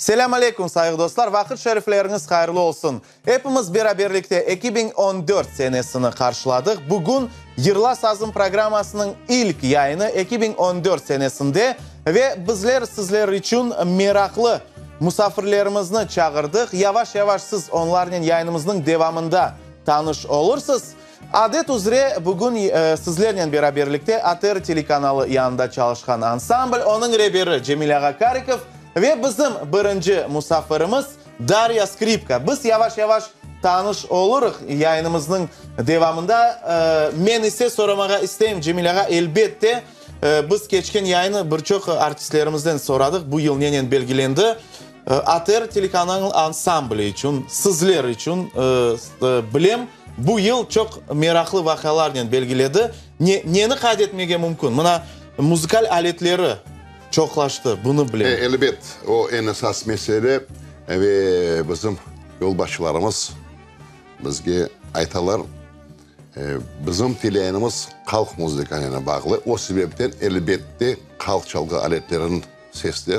Selâm aleyküm, sayğı dostlar, vaqıt şerifleriñiz hayırlı olsun. Epimiz beraberlikte 2014 senesini qarşıladıq. Bugün Yırla sazım programmasınıñ ilk yayını 2014 senesinde ve bizler sizler içün meraqlı musafirlerimizni çağırdıq. Yavaş-yavaş siz onlarnen yayınımıznıñ devamında tanış olursız. Adet üzre bugün sizlernen beraberlikte ATR telekanalı yanında çalışqan ansambl, onıñ reberi Cemil ağa Karikov ve bizim birinci musafirimiz Darya Skripka. Biz yavaş-yavaş tanış olurıq yayınımıznıñ devamında. Men ise soramağa isteyim, Cemil ağa, elbette, biz keçken yayını bir çoq artistlerimizden soradıq, bu yıl nenen belgilendi? ATR telekanalınıñ ansambli içün, sizler içün, bilem, bu yıl çoq meraqlı vaqialarnen belgiledi. Ne, neni qayd etmege mümkün? Mına, muzıkal aletleri çoqlaştı, bunı bilem. Elbet, o eñ esas mesele ve bizim yolbaşçılarımız bizge aytalar, bizim teleyayınımız halq muzıkanen bağlı, o sebepten, elbette, halq çalğı aletleriniñ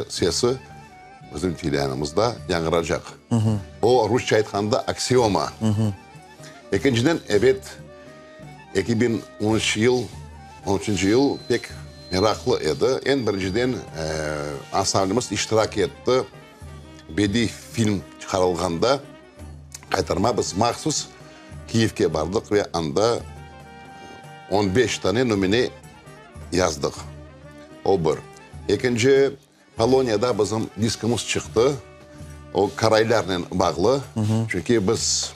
sesi bizim teleyanımızda yañğıracaq. O, rusça aytqanda, aksioma. Ekinciden, ebet, 2013 yıl, on üçünci yıl pek meraqlı edi. Eñ birinciden, ansamblimiz iştirak etti bediy film çıqarılğanda, Qaytarma, biz mahsus Kiyevge bardıq ve anda 15 tane nümüne yazdıq. O bir. Ekinci, Poloniyada bizim diskimiz çıqtı. O qaraylarnen bağlı. Çünki biz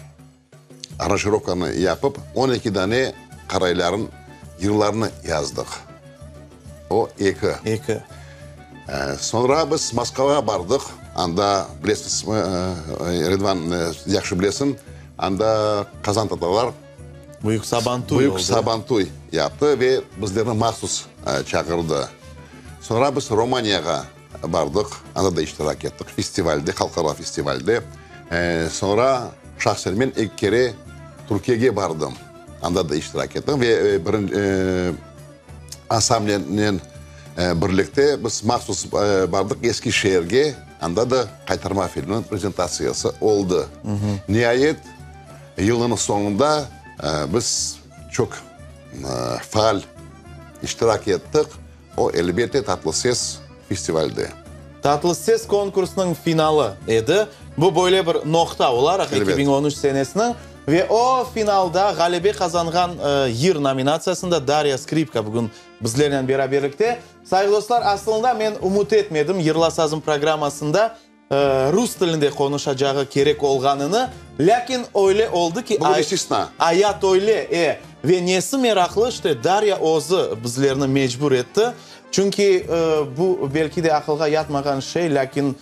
aranjirovkanı yapıp, 12 dane qarayların yırlarını yazdıq. O eki. Eki. Soñra biz Moskvağa bardıq. Anda, bilesizmi, Ridvan, yahşı bilesiñ, anda qazan tatarlar Büyük Sabantuy Büyük Sabantuy yaptı ve bizlerni mahsus çağırdı. Soñra biz Romaniyağa bardıq, anda da iştirak ettik festivalde, halqara festivalde. Soñra şahsen men eki kere Türkiyege bardım, anda da iştirak ettim ve ansamblnen birlikte biz mahsus bardıq Eskişehirge, anda da Qaytarma filminiñ prezentatsiyası oldı. Niayet, Yılnıñ soñunda biz çoq faal iştirak ettik, o, elbette, Tatlı ses festivalde. Tatlı ses konkursınıñ finalı edi. Bu böyle bir noqta olaraq 2013 senesiniñ ve o finalda ğalebe qazanğan yır nominatsiyasında Darya Skripka bugün bizlernen beraberlikte. Sayğılı dostlar, asılında men ümüt etmedim Yırla sazım programmasında rus tilinde qonuşacağı kerek olğanını, lâkin öyle oldı ki, Bugün istisna. Ayat öyle, e. Ve nesi meraqlı, işte, Darya özü bizlerni mecbur etti, çünki bu belki de aqılğa yatmağan şey, lâkin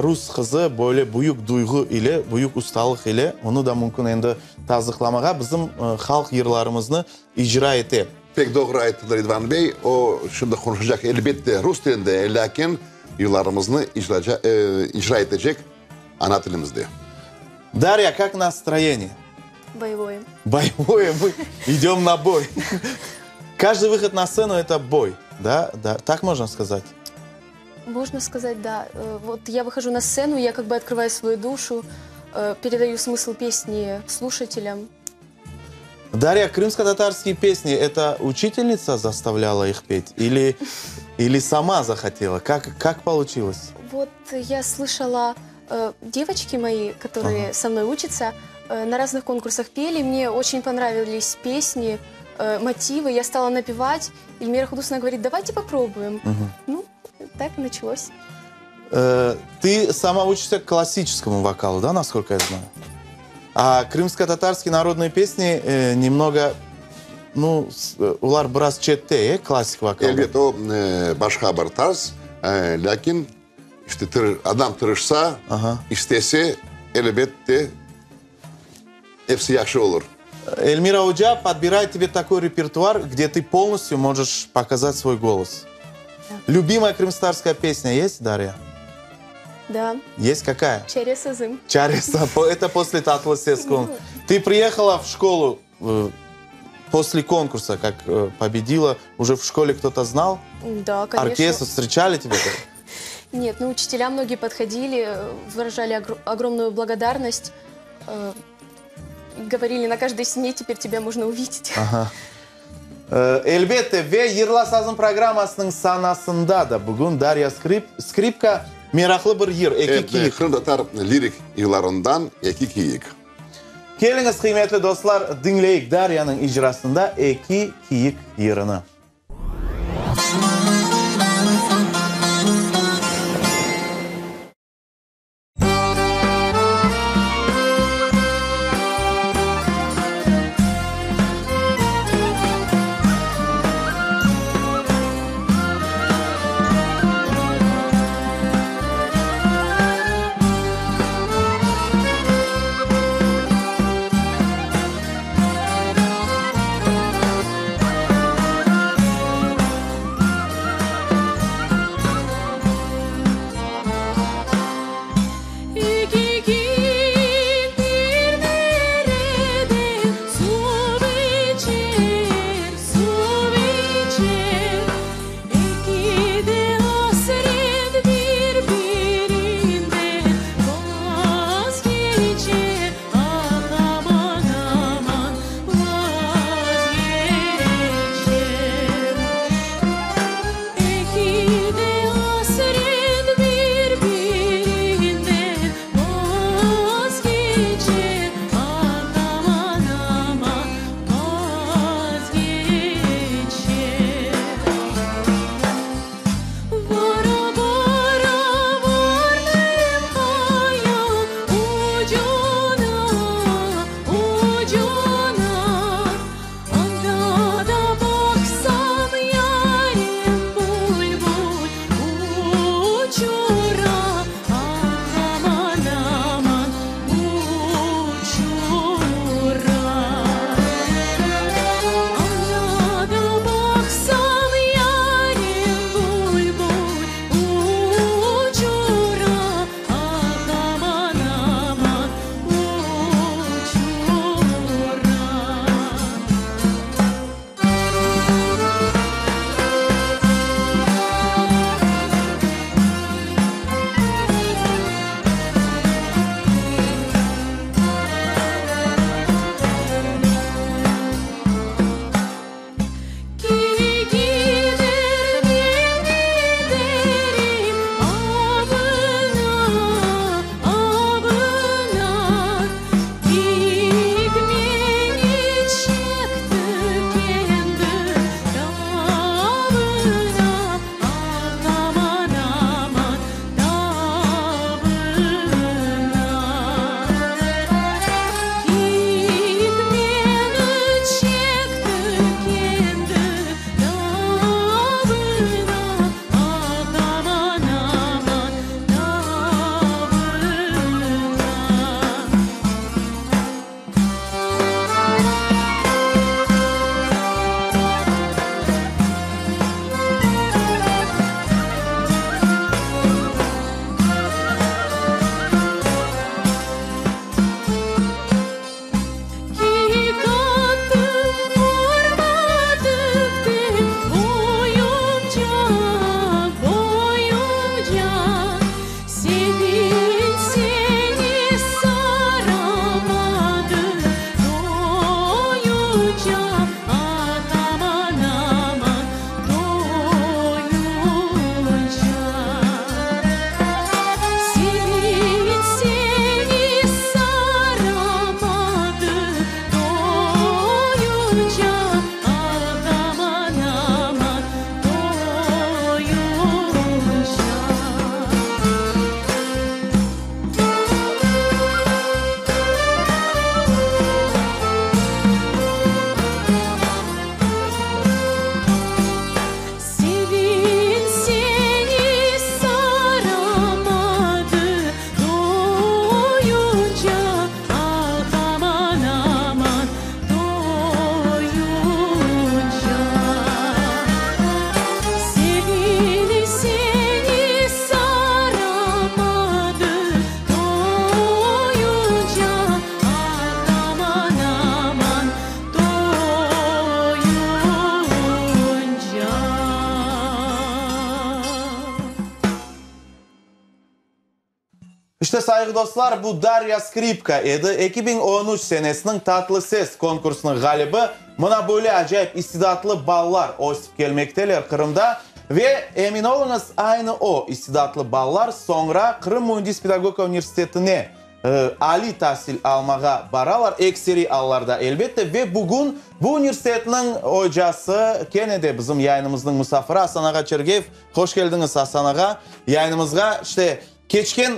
rus qızı böyle büyük duyğu ile, büyük ustalıq ile, onı da mümkün endi tasdıqlamağa, bizim halq yırlarımıznı icra ete. Pek doğru ayttı Ridvan bey, o şimdi qonuşacaq elbette rus tilinde, lâkin yırlarımıznı icra etecek ana tilimizde. Darya, kak nastroyeniye? Boyevoye. Boyevoye, mı idem na boy. Каждый выход на сцену это бой, да? Да, так можно сказать? Можно сказать, да. Вот я выхожу на сцену, я как бы открываю свою душу, передаю смысл песни слушателям. Дарья, крымско-татарские песни, это учительница заставляла их петь или, или сама захотела? Как, как получилось? Вот я слышала, девочки мои, которые со мной учатся, на разных конкурсах пели, мне очень понравились песни, мотивы, я стала напевать. Эльмира Худусовна говорит, давайте попробуем. Ну, так и началось. Ты сама учишься классическому вокалу, да, насколько я знаю? А крымско-татарские народные песни немного, ну, olar biraz çette, klassik vokaldan. Elbet, o başqa bir tarz, lâkin işte adam tırışsa, istese, elbette, episi yahşı olur. Эльмира oca подбирает тебе такой репертуар, где ты полностью можешь показать свой голос. Любимая крымскотатарская песня есть, Дарья? Да. Есть какая? Çare sazım. Çare Это после Tatlı ses кон. Ты приехала в школу после конкурса, как победила, уже в школе кто-то знал? Да, конечно. Оркестр встречали тебя? Нет, ну учителя многие подходили, э, выражали огр- огромную благодарность, э, говорили, на каждой стене теперь тебя можно увидеть. Elbette, ve Yırla sazım programmasınıñ sanasında da bugün Darya Skrip, Skripka meraqlı bir yır, Eki kiyik. Qırımtatar lirik yırlarından Eki kiyik. Keliñiz, qıymetli dostlar, diñleyik Daryanıñ icrasında Eki kiyik yırını. İşte, sayğı dostlar, bu Darya Skripka edi, 2013 senesiniñ Tatlı ses konkursınıñ ğalibi. Mına böyle acayip istidatlı ballar ösip kelmekteler Qırımda. Ve, emin oluñız, aynı o istidatlı ballar soñra Qırım müendis-pedagogika universitetine aliy tasil almağa baralar, ekseriy allarda, elbette. Ve bugün bu universitetniñ ocası, kene de bizim yayınımıznıñ musafiri Asan ağa Çergeyev. Hoş keldiñiz, Asan ağa, yayınımızğa. İşte, Keçken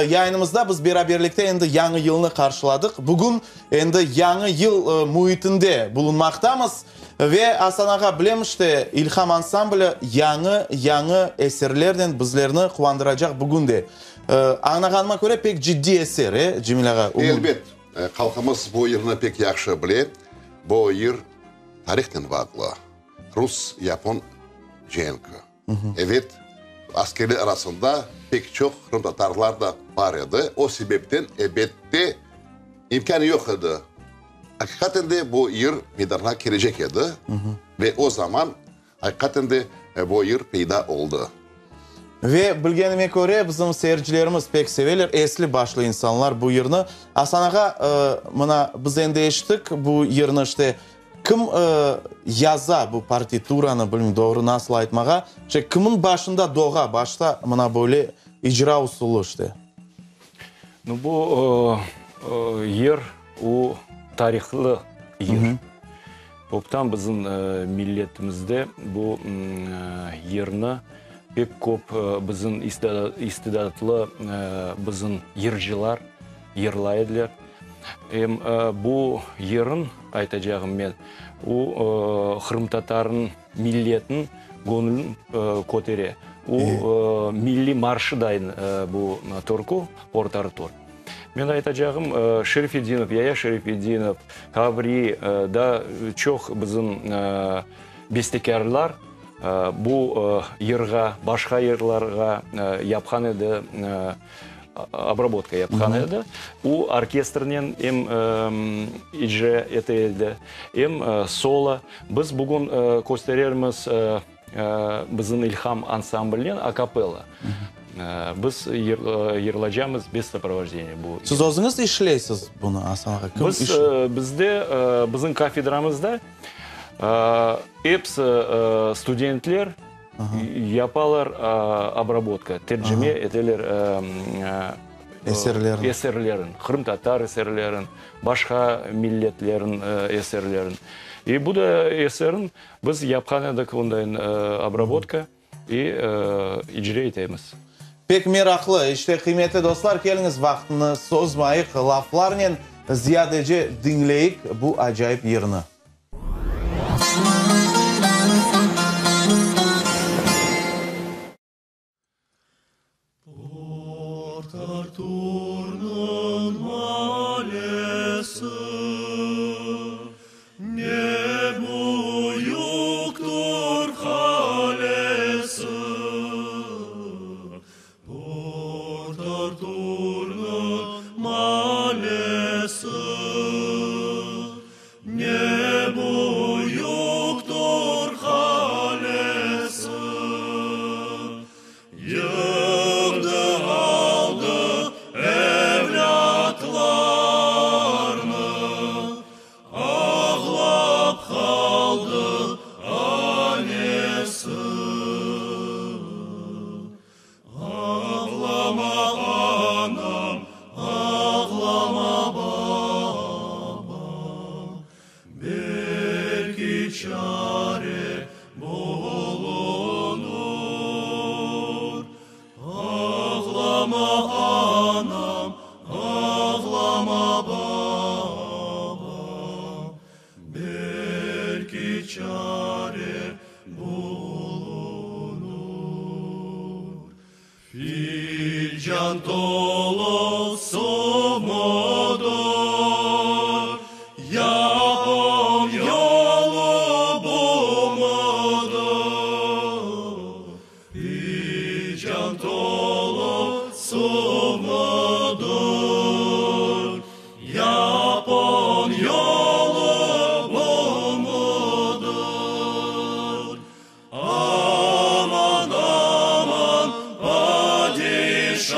yayınımızda biz beraberlikte endi Yañı yılnı qarşıladıq. Bugün endi Yañı yıl müitinde bulunmaqtamız. Ve Asan ağa, bilem işte, İlham ansambli yañı, yañı eserlernen bizlerni quvandıracaq bugün de. Añlağanıma köre, pek ciddiy eser, e, Cemil ağa? Elbet, halqımız bu yırnı pek yahşı bile. Bu yır tarihnen bağlı, rus-yapon cenki. Evet, askerler arasında pek çoq qırımtatarlar da bar edi, o sebepten, ebette, imkân yoq edi. Aqiqaten de bu yır meydanğa kelecek edi ve o zaman aqiqaten de bu yır peyda oldı. Ve bilgenime köre, bizim seyircilerimiz pek seveler, esli-başlı insanlar bu yırnı. Asan ağa, mına, biz endi eşittik bu yırnı, işte, Kim yaza bu partituranı, bilmeyim doğru nasıl aytmağa, işte kimniñ başında doğa başta mına böyle icra usulı işte? Nu, bu yır, o tarihlı yır. Toptan bizim milletimizde bu yırnı pek köp bizim istidatlı bizim yırcılar yırlay ediler. Em bu yırın, aytacağım men, o qırımtatarnıñ milletiniñ göñlün kötere. O milliy marşı dayın bu türkü, Port Artur. Men aytacağım, Şerfedinov, Yaya Şerfedinov, Kavri, daa çoq bizim bestekârlar bu yırğa, başqa yırlarğa yapqan edi. Obrabotka yapqan edi. O, orkestrnen em icra ete edi, em solo. Biz bugün kösterermiz bizim İlham ansamblnen a kapella. Biz yırlacamız bez soprovojdeniya bu. Siz özüñiz işleysiz bunı, Asan ağa? Kim Biz, bizde, bizim kafedramızda episi studentler Yapalar obrabotka, tercime eteler eserlerin, eserlerin, qırımtatar eserlerin, başqa milletlerin eserlerin. E bu da eserin biz yapqan edik ondayn obrabotka i icra etemiz. Pek meraqlı. İşte, qıymetli dostlar, keliñiz vaqtını sozmayıq, laflarnen ziyadece diñleyik bu acayip yırnı. Port-Arturnıñ maalesi Ne büyüktir qalesi, Port-Arturnıñ maalesi, Ne büyüktir qalesi. Yığdı, aldı evlâtlarnı, Ağlap qaldı anesi. Ağlama anam, ağlama babam, Belki çare bulunur. Ağlama anam, ağlama babam, Belki çare bulunur. Filcan tolu suv mudur, Yapon yolu bu mudur? Filcan tolu suv mudur, Yapon yolu bu mudur? Aman, aman, padişam!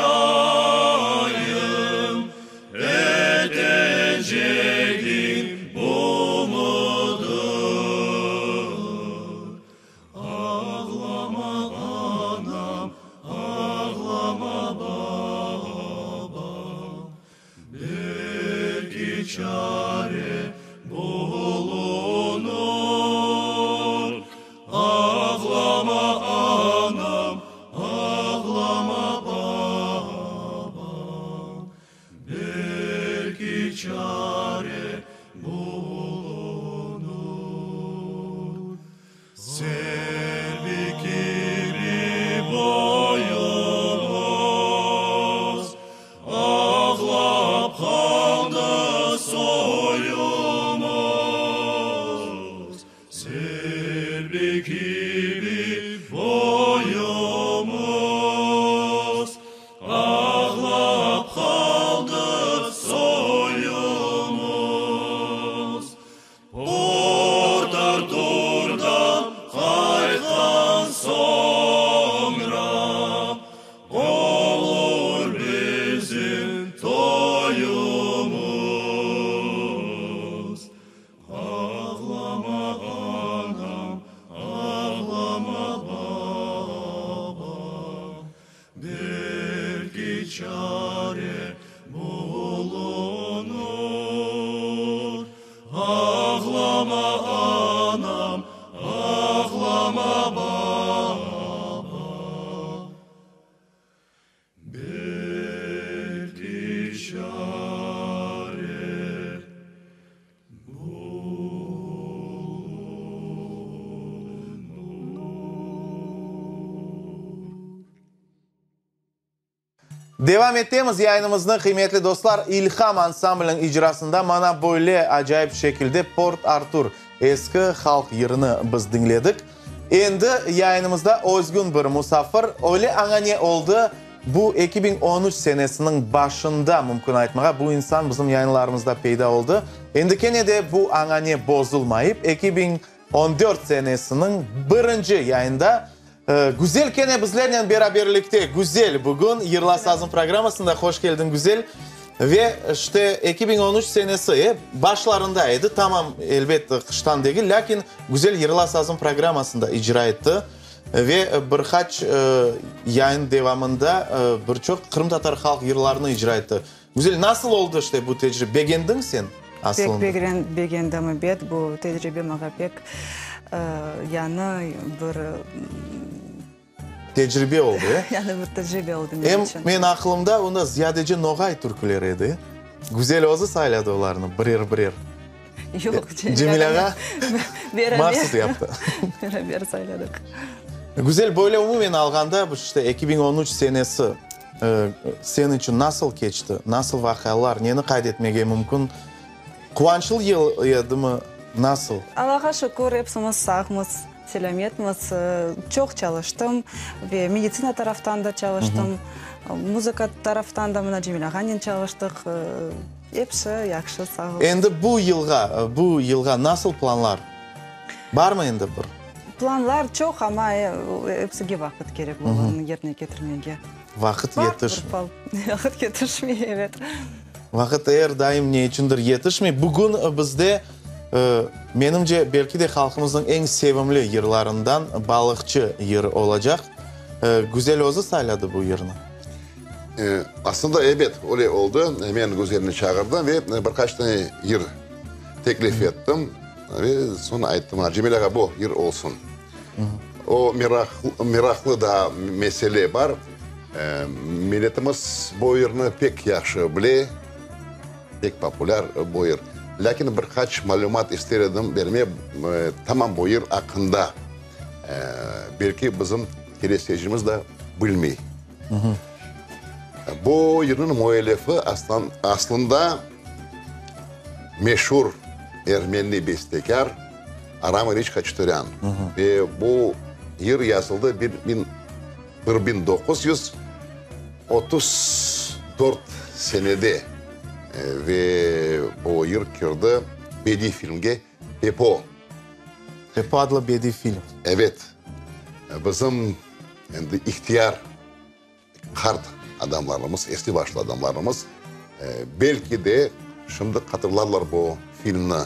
çare bulunur. Ağlama anam, ağlama babam, Belki çare bulunur. Selbi kibi boyumız, Ağlap qaldı soyumız. Selbi kibi boyumız, Ağlap qaldı soyumız. Port-Arturdan qaytqan soñra, Olur bizim toyumız. Ağlama anam, ağlama babam, Belki çare bulunur. Ağlama anam, ağlama babam, Belki çare Devam etemiz yayınımıznı, qıymetli dostlar, İlham ansambliniñ icrasında mana böyle acayip şekilde Port Artur eski halq yırını biz diñledik. Endi yayınımızda özgün bir musafir, öyle añane oldı, bu 2013 senesiniñ başında, mümkün aytmağa, bu insan bizim yayınlarımızda peyda oldı. Endi kene de bu añane bozulmayıp, 2014 senesiniñ birinci yayında Güzel kene bizlernen beraberlikte. Güzel bugün Yırla sazım programmasında. Hoş keldiñ, Güzel. Ve işte 2013 senesi, e, başlarında edi, tamam, elbet, qıştan degil, lâkin Güzel Yırla sazım programmasında icra etti. Ve bir qaç yayın devamında bir çoq qırımtatar halq yırlarını icra etti. Güzel, nasıl oldı işte bu tecribe? Begendiñ sen asılında? Pek begendim, ebet, bu tecribe maña pek yañı bir. Tecribe oldı, e? Yañı bir tecribe oldı menim içün. Em men aqılımda onda ziyadece noğay türküleri edi, e? Güzel özü sayladı olarnı birer-birer. Yoq, Cemil ağa mahsus yaptı. Beraber sayladıq. Güzel, böyle umumen alğanda, işte 2013 senesi sen içün nasıl keçti? Nasıl vaqialar, neni qayd etmege mümkün? Quvançlı yıl edimi, nasıl? Allağa şükür, epsimiz sağmız, selâmetmiz. Çoq çalıştım ve meditsina taraftan da çalıştım, muzıka taraftan da mına Cemil ağanen çalıştıq. Episi yahşı, sağ ol. Endi bu yılğa, bu yılğa nasıl planlar? Barmı endi bir? Planlar çoq, amma epsige vaqıt kerek olarnı yerine ketirmege. Vaqıt yetişmey. Vaqıt yetişmey, evet. Vaqıt er daim ne içündir yetişmey. Bugün bizde, menimce, belki de halqımıznıñ eñ sevimli yırlarından Balıqçı yırı olacaq. Güzel özü sayladı bu yırnı. Aslında, ebet, öyle oldı. Men Güzelni çağırdım ve bir qaç tane yır teklif ettim. Ve soñ ayttım, Cemil ağa, bu yır olsun. O meraqlı da mesele bar. Milletimiz bu yırnı pek yahşı bile, pek populâr bu yır. Lâkin bir qaç malümat ister edim berme tamam bu yır aqqında. Belki bizim teleseyircimiz de bilmey. Bu yırnıñ müellifi aslında meşur ermeni bestekâr Aram İliç Haçaturyan. Ve bu yır yazıldı 1934 senede ve bu yır kirdi bediy filmge Pepo. Pepo adlı bediy film. Evet. Bizim endi ihtiyar, qart adamlarımız, esli-başlı adamlarımız, belki de, şimdi hatırlarlar bu filmni.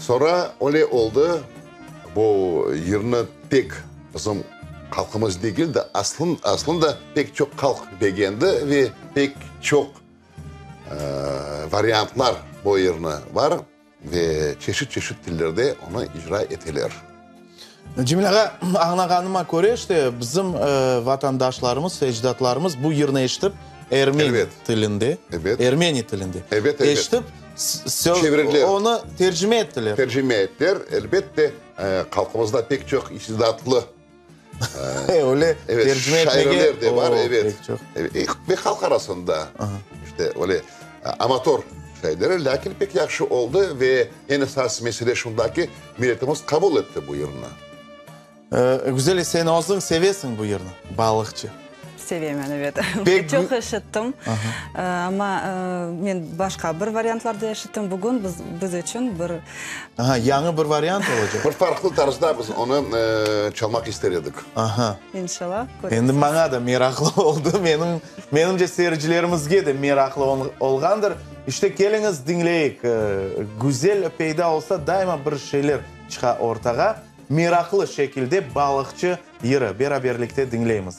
Soñra öyle oldı, bu yırnı tek bizim halqımız degil de, aslında pek çoq halq begendi ve pek çoq. Variantlar bu yırnı bar ve çeşit-çeşit tillerde onı icra eteler. Cemil ağa, añlağanıma köre, işte, bizim vatandaşlarımız, ecdatlarımız bu yırnı eşitip, ermeni tilinde, ermeni tilinde eşitip, onı tercime ettiler. Tercime ettiler. Elbette, halqımızda pek çoq istidatlı Öyle tercime etmege. Şairler de bar, evet. Ve halq arasında, işte, öyle amatör şairler, lâkin pek yahşı oldı ve eñ esas mesele şunda ki, milletimiz qabul etti bu yırnı. Güzel, sen özüñ sevesiñ bu yırnı, Balıqçı. Sevem, elbet. Çoq eşittim, amma men başqa bir variantlarda eşittim. Bugün biz içün bir... Aha, yañı bir variant olacaq. Bir farqlı tarzda biz onı çalmaq ister edik. Aha. İnşallah, körersiz. Endi maña da meraqlı oldı, menim, menimce, seyircilerimizge de meraqlı olğandır. İşte, keliñiz, diñleyik. Güzel peyda olsa, daima bir şeyler çıqa ortağa. Meraqlı şekilde Balıqçı yırı beraberlikte diñleymiz.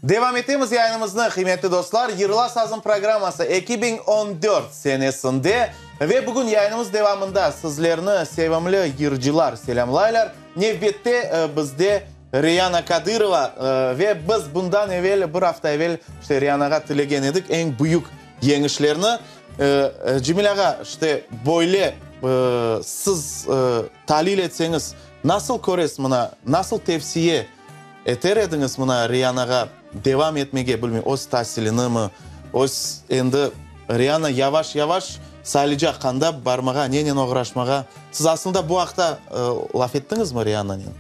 Devam etemiz yayınımıznı, qıymetli dostlar. Yırla sazım programması 2014 senesinde ve bugün yayınımız devamında sizlerni sevimli yırcılar selâmlaylar. Nevbette bizde Reyana Kadırova ve biz bundan evel, bir afta evel, işte, Reyanağa tilegen edik eñ büyük yeñişlerni. Cemil ağa, işte, böyle siz talil etseñiz, nasıl köresiz mına, nasıl tevsiye eter ediñiz mına Reyanağa devam etmege, bilmeyim, öz tasilinimi, öz, endi Reyana yavaş-yavaş saylıcaq qanda barmağa, nenen oğraşmağa. Siz aslında bu aqta laf ettiñizmi Reyananen?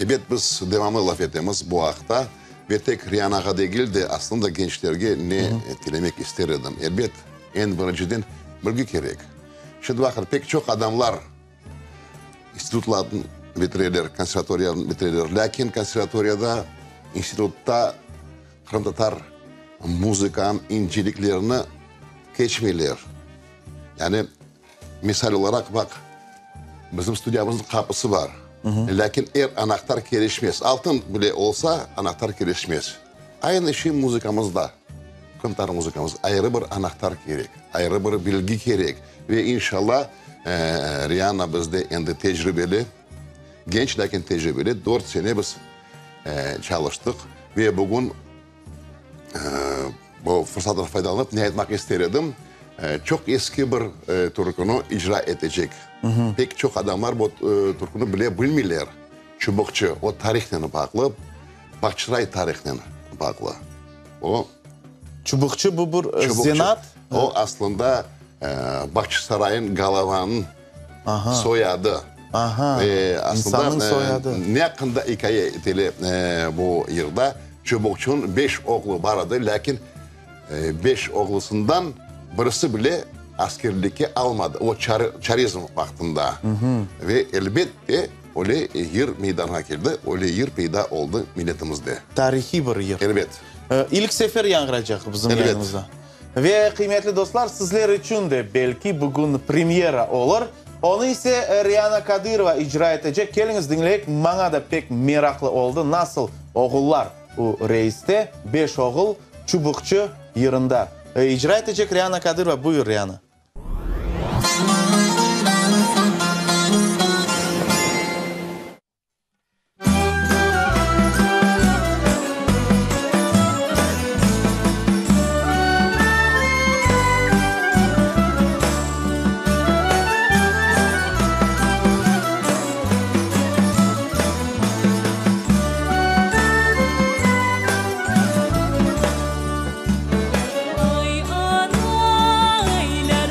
Ebet, biz devamlı laf etemiz bu aqta ve tek Riyanağa degil de, aslında gençlerge ne tilemek ister edim. Elbet, eñ birinciden bilgi kerek. Şimdi baqın, pek çoq adamlar institutlarnı bitireler, konservatoriyanı bitireler, lâkin konservatoriyada, institutta qırımtatar muzıkanıñ inceliklerini keçmeyler. Yani, Misal olaraq, baq, bizim studiyamıznıñ qapısı bar, lâkin er anahtar kelişmez. Altın bile olsa, anahtar kelişmez. Aynı şey muzıkamızda, qırımtatar muzıkamız, ayrı bir anahtar kerek, ayrı bir bilgi kerek. Ve inşallah, Riana bizde endi tecribeli, genç, lâkin tecribeli, dört sene biz çalıştıq ve bugün Bu fırsattan faydalanıp, ne aytmaq ister edim, çoq eski bir türküni icra etecek. Pek çoq adamlar bu türküni bile bilmeyler. Çubuqçı, o tarihnen bağlı, Bağçasaray tarihnen bağlı. O. Çubuqçı bu bir zenaat? O aslında Bağçasaray'ın golovanıñ soyadı. Aha, insannıñ soyadı. Ne aqqında ikâye etile bu yırda? Çubuqçınıñ beş oğlu bar edi, lâkin beş oğlusından birisi bile askerlikke almadı, o çarizm vaqtında. Ve elbet de, öyle yır meydanğa keldi, öyle yır peyda oldı milletimizde. Tarihiy bir yır. Elbet. İlk sefer yañğıraycaq bizim yayınımızda. Ve, qıymetli dostlar, sizler içün de belki bugün premyera olur. Onı ise Riana Kadırova icra etecek. Keliñiz, diñleyik, maña da pek meraqlı oldı, nasıl oğullar u reiste, beş oğul, Çubuqçı yırında icra etecek Riana Kadırova. Buyur, Riana. Ay, ana, eyler.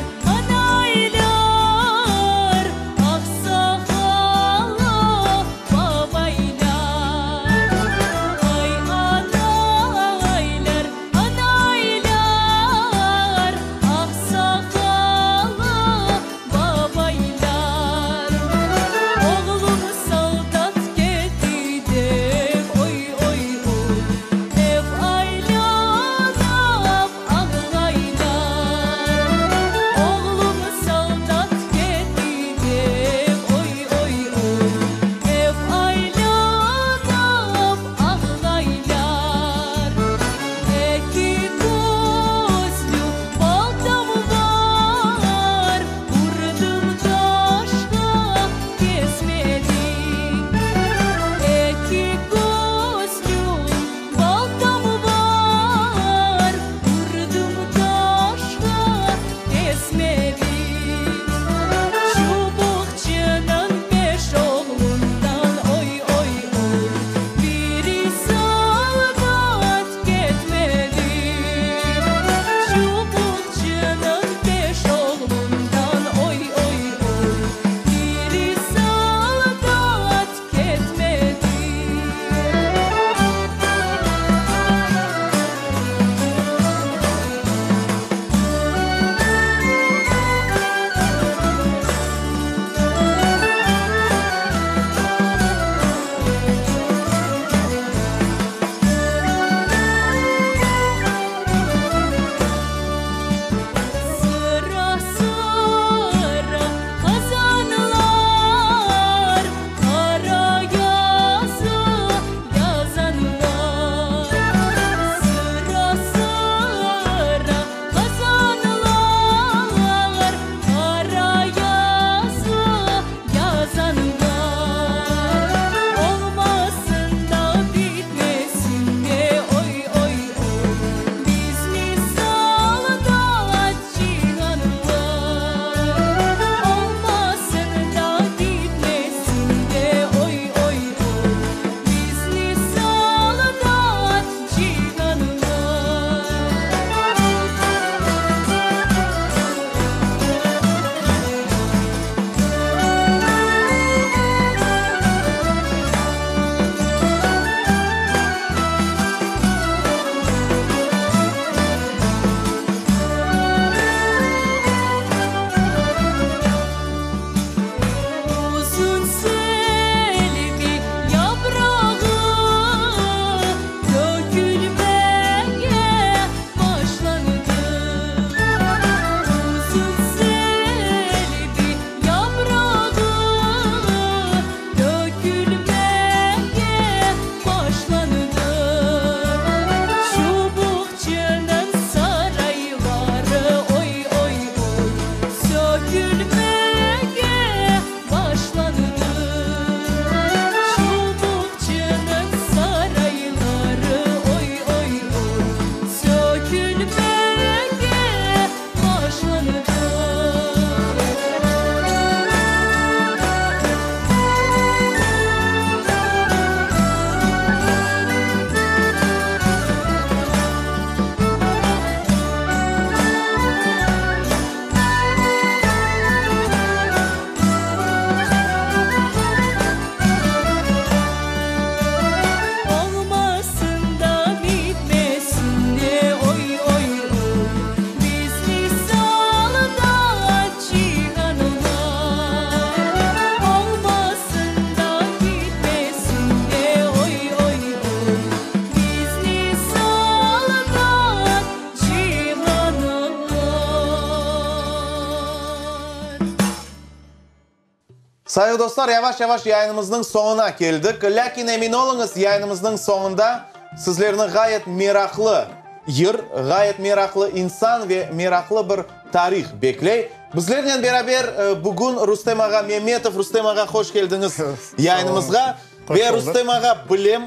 Sayğı dostlar, yavaş-yavaş yayınımıznıñ soñuna keldik. Lâkin emin oluñız, yayınımıznıñ soñunda sizlerni ğayet meraqlı yır, ğayet meraqlı insan ve meraqlı bir tarih bekley. Bizlernen beraber bugün Rustem ağa Memetov. Rustem ağa, hoş keldiñiz yayınımızğa. Ve Rustem ağa, bilem,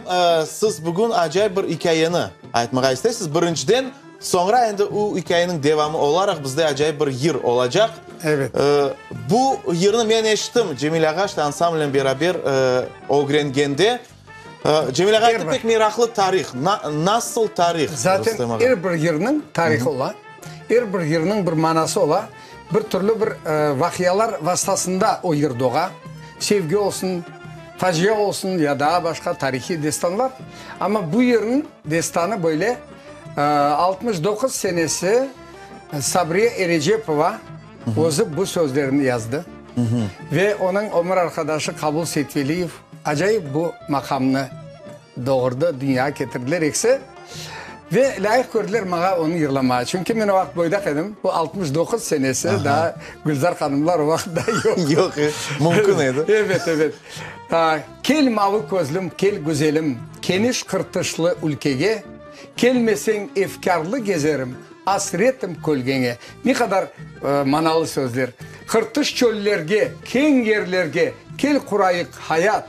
siz bugün acayip bir ikâyeni aytmağa isteysiz. Birinciden, soñra endi u ikâyeniñ devamı olaraq bizde acayip bir yır olacaq. Evet. Bu yırnı men eşittim, Cemil ağa işte ansamblnen beraber ögrengende. Cemil ağa ayttı, pek meraqlı tarih. Nasıl tarih, Rustem ağa? Zaten er bir yırnıñ tarihı ola, er bir yırnıñ bir manası ola, bir türlü bir vaqialar vastasında o yır doğa. Sevgi olsun, facia olsun ya daa başqa tarihiy destanlar. Amma bu yırnıñ destanı böyle, 69 senesi Sabriye Erecepova özü bu sözlerni yazdı ve onıñ ömür arqadaşı Qabul Seytveliyev acayip bu maqamnı doğurdı, dünyağa ketirdiler ekisi. Ve lâyıq kördiler maña onı yırlamağa. Çünki men o vaqıt boydaq edim, bu 69 senesi, daa Gülzar hanımlar o vaqıt daa yoq. Yoq, mümkün edi. Evet, evet. Kel, mavı közlüm, kel, güzelim, keniş qırtışlı ülkege, kelmeseñ efkârlı gezerim, asretim kölgeñe. Ne qadar manalı sözler. Qırtış çöllerge, keñ yerlerge, kel qurayıq hayat.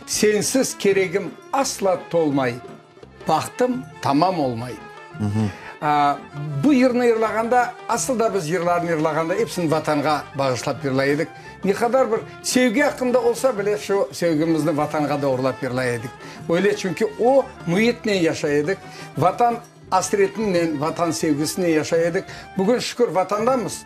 Sensiz keregim asla tolmay. Bahtım tamam olmay. Bu yırnı yırlağanda, asıl da biz yırlarnı yırlağanda episini Vatanğa bağışlap yırlay edik. Ne qadar bir sevgi aqqında olsa bile, şu sevgimizni Vatanğa doğrulap yırlay edik. Öyle, çünki o müitnen yaşay edik, Vatan asretinen, Vatan sevgisinen yaşay edik. Bugün, şükür, Vatandamız.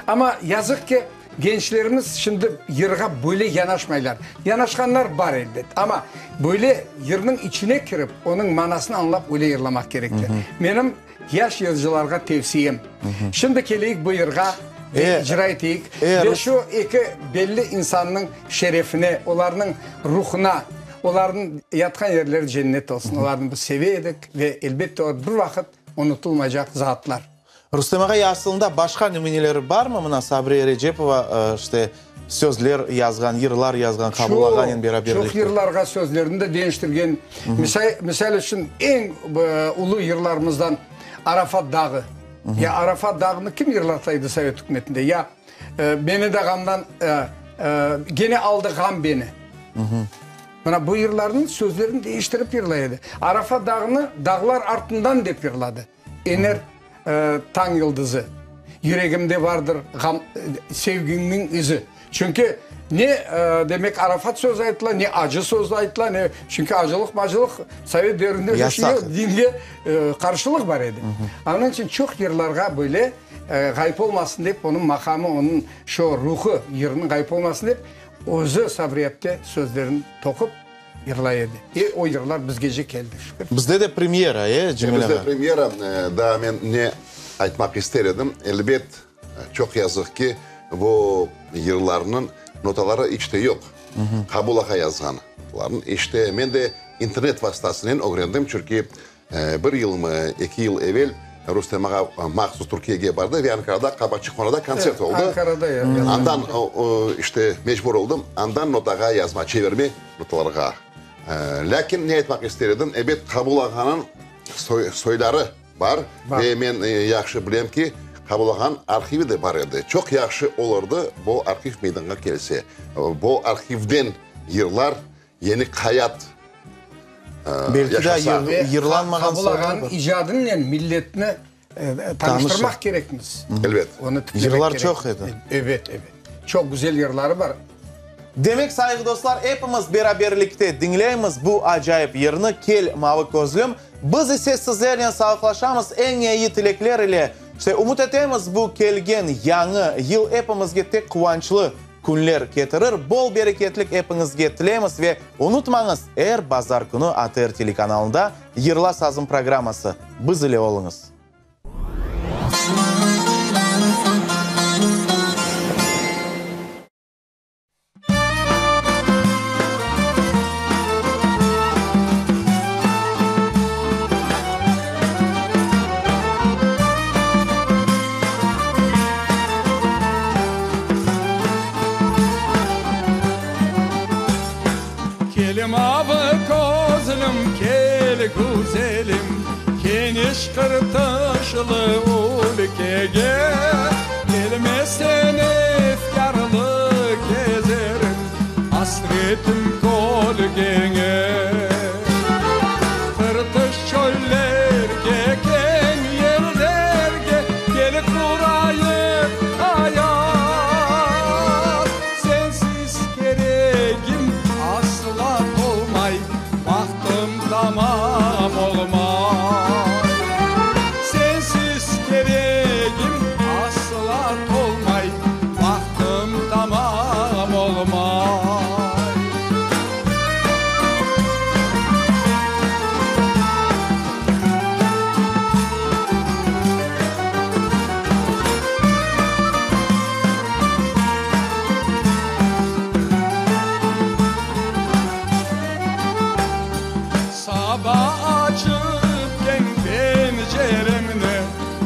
Amma yazıq ki, gençlerimiz şimdi yırğa böyle yanaşmaylar. Yanaşqanlar bar, elbet, amma böyle yırnıñ içine kirip, onıñ manasını añlap öyle yırlamaq kerekler. Menim yaş yırcılarğa tevsiyem, şimdi keleyik bu yırğa ve icra eteyik ve şu eki belli insannıñ şerefine, olarnıñ ruhuna, olarnıñ yatqan yerleri cennet olsun, olarnı biz seve edik ve, elbette, olar bir vaqıt unutılmaycaq zatlar. Rustem ağa, asılında başqa nümüneleri barmı? Mına Sabriye Recepova, işte, sözler yazğan, yırlar yazğan Qabul ağanen beraberlikte. Çoq yırlarğa sözlerini de deñiştirgen. Misal içün, eñ ulu yırlarımızdan Arafat dağı. Ya Arafat dağını kim yırlataydı Sovet ükümetinde? Ya Beni de ğamdan, Gene aldı ğam beni. Mına bu yırlarnıñ sözlerini deñiştirip yırlay edi. Arafat dağını Dağlar artından dep yırladı. Ener tañ yıldızı. Yüregimde vardır ğam, sevgiñniñ izi. Çünki ne, demek, Arafat sözü aytıla, ne acı sözü aytıla, ne, çünki acılıq-macılıq sovet devrinde Yasaq. Dinge qarşılıq bar edi. Onıñ içün çoq yırlarğa böyle ğayıp olmasın dep, onıñ maqamı, onıñ şu ruhı yırnıñ ğayıp olmasın dep, özü Sabri apte sözlerini toqup, Yırlay edi. E, o yırlar bizgece keldi, şükür. Bizde de premyera, e, Cemil ağa? Bizde premyera, daa men ne aytmaq ister edim, elbet, çoq yazıq ki, bu yırlarnıñ notaları iç te yoq. Qabul ağa yazğanlarnıñ işte men de internet vastasınen ögrendim, çünki Bir yılmı, eki yıl evel Rustem ağa mahsus Türkiyege bardı ve Ankarada Qabaçıqhanada kontsert oldı. Ankarada ya. Andan işte mecbur oldım, andan notağa yazma, çevirme notalarğa. Lâkin ne aytmaq ister edim, ebet, Qabul ağanıñ soyları bar ve men yahşı bilem ki, Qabul ağanıñ arhivi de bar edi. Çoq yahşı olurdı bu arhiv meydanğa kelse. Bu arhivden yırlar Yeni hayat Belki de yırlanmağan Qabul ağanıñ icadınen milletni tanıştırmaq kerekmiz. Elbet. Onı tiklemek Yırlar kerek. çoq edi. Evet, evet. Çoq güzel yırları bar. Demek, sayğı dostlar, epimiz beraberlikte diñleymiz bu acayip yırnı, Kel, mavı közlüm. Biz ise sizlernen sağlıqlaşamız, eñ eyi tilekler ile. İşte, ümüt etemiz, bu kelgen yañı yıl epimizge tek quvançlı Künler ketirir, bol bereketlik epiñizge tileymiz ve unutmañız, er bazar künü ATR telekanalında Yırla sazım programması. Biz ile oluñız. güzelim, Keniş qırtışlı ülkege. Kelmeseñ efkârlı kezerim, Asretim kölgeñe. Qırtış çöllerge, keñ yerlerge, Kel qurayıq ayat. Sensiz keregim asla tolmay, Bahtım tamam olmay. Sensiz keregim asla tolmay, Bahtım tamam olmay. Saba açıp keñ penceremni,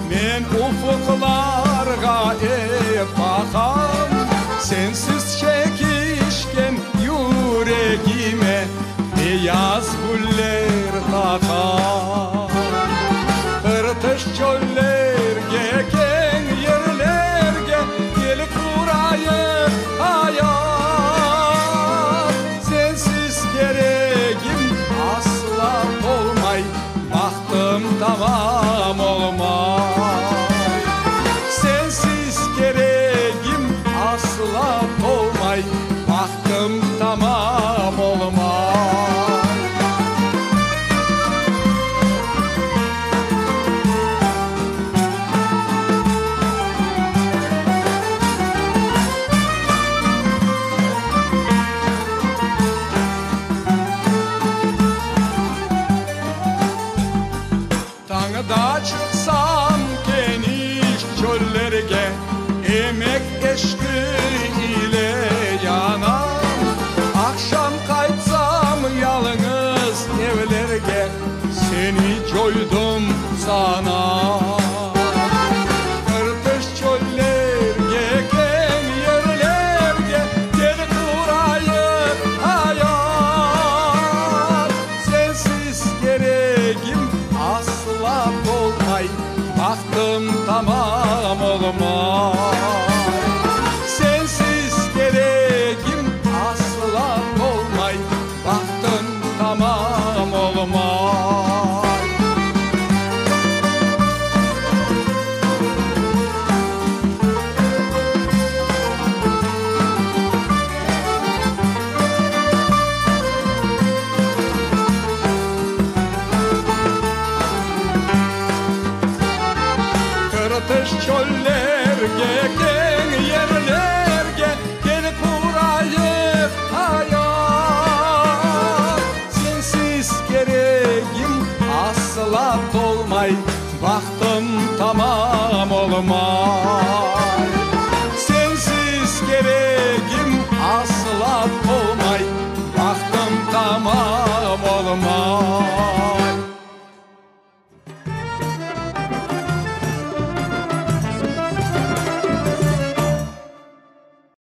Men ufuqlarğa ep baqam. Sensiz çekişken yüregime Beyaz güller taqam. Qırtış çöllerge, keñ yerlerge Kel qurayıq ayat. Sensiz keregim asla tolmay, Bahtım tamam olmay. Sensiz keregim asla tolmay, Bahtım tamam olmay. Tañda çıqsam keniş çöllerge, Emek eşqı ile yanam. Aqşam qaytsam yalıñız evlerge, Seni coydım sanam. Qırtış çöllerge, keñ yerlerge, Kel qurayıq ayat. Sensiz keregim asla tolmay, Bahtım tamam olmay. Sensiz keregim asla tolmay, Bahtım tamam olmay. Qırtış çöllerge, keñ yerlerge, Kel qurayıq ayat. Sensiz keregim asla tolmay, Bahtım tamam olmay.